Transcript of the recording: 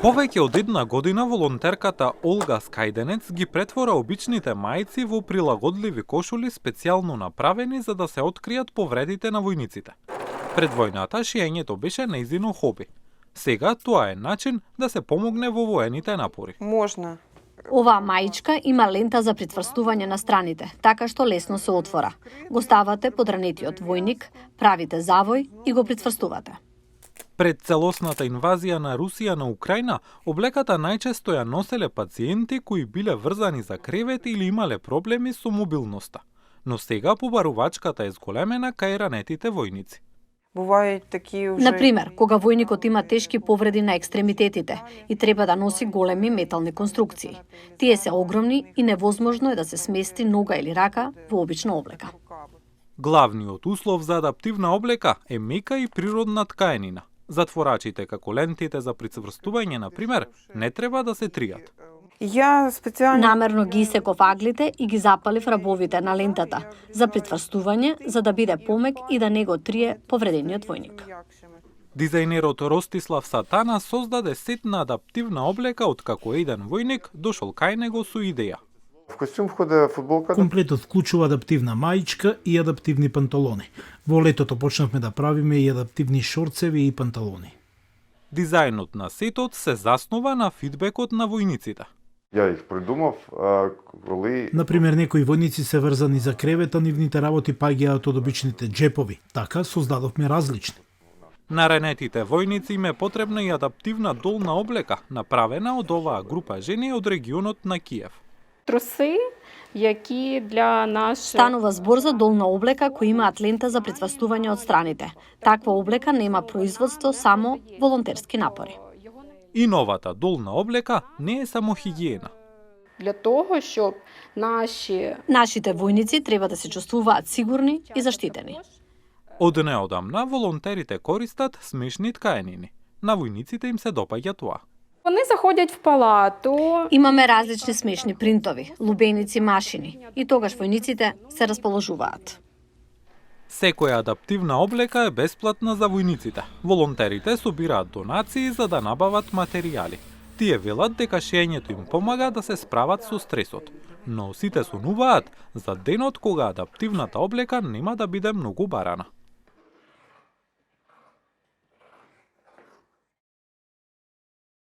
Повеќе од една година волонтерката Олга Скајденец ги претвора обичните мајци во прилагодливи кошули специјално направени за да се откријат повредите на војниците. Пред војната шиењето беше нејзино хоби. Сега тоа е начин да се помогне во воените напори. Можно. Оваа маичка има лента за притврстување на страните, така што лесно се отвора. Го ставате под ранетиот војник, правите завој и го притврстувате. Пред целосната инвазија на Русија на Украина, облеката најчесто ја носеле пациенти кои биле врзани за кревет или имале проблеми со мобилноста. Но сега побарувачката е зголемена кај ранетите војници. Бувајат таки уже... Например, кога војникот има тешки повреди на екстремитетите и треба да носи големи метални конструкции. Тие се огромни и невозможно е да се смести нога или рака во обична облека. Главниот услов за адаптивна облека е мека и природна ткаенина. Затворачите, како лентите за прицврстување, например, не треба да се тријат. Ја специјално Намерно ги исеков аглите и ги запалив рабовите на лентата за притврстување, за да биде помек и да не го трие повредениот војник. Дизајнерот Ростислав Сатана создаде сет на адаптивна облека откако еден војник дошол кај него со идеја. В костюм входа фудболка. Комплетот вклучува адаптивна маичка и адаптивни панталони. Во летото почнавме да правиме и адаптивни шорцеви и панталони. Дизајнот на сетот се заснова на фидбекот на војниците. Ја их придумав, коли... Например, некои војници се врзани за кревет, а нивните работи паѓаат од обичните джепови. Така создадовме различни. На ранетите војници им е потребна и адаптивна долна облека, направена од оваа група жени од регионот на Киев. Труси, які для наших... Станува збор за долна облека кои имаат лента за притврстување од страните. Таква облека нема производство, само волонтерски напори. И новата долна облека не е само хигиена. Для того, щоб Нашите војници треба да се чувствуваат сигурни и заштитени. Од неодамна волонтерите користат смешни ткаенини. На војниците им се допаѓа тоа. Вони заходять в палату. Имаме различни смешни принтови, лубеници, машини и тогаш војниците се расположуваат. Секоја адаптивна облека е бесплатна за војниците. Волонтерите собираат донации за да набават материјали. Тие велат дека шиењето им помага да се справат со стресот. Но сите сонуваат за денот кога адаптивната облека нема да биде многу барана.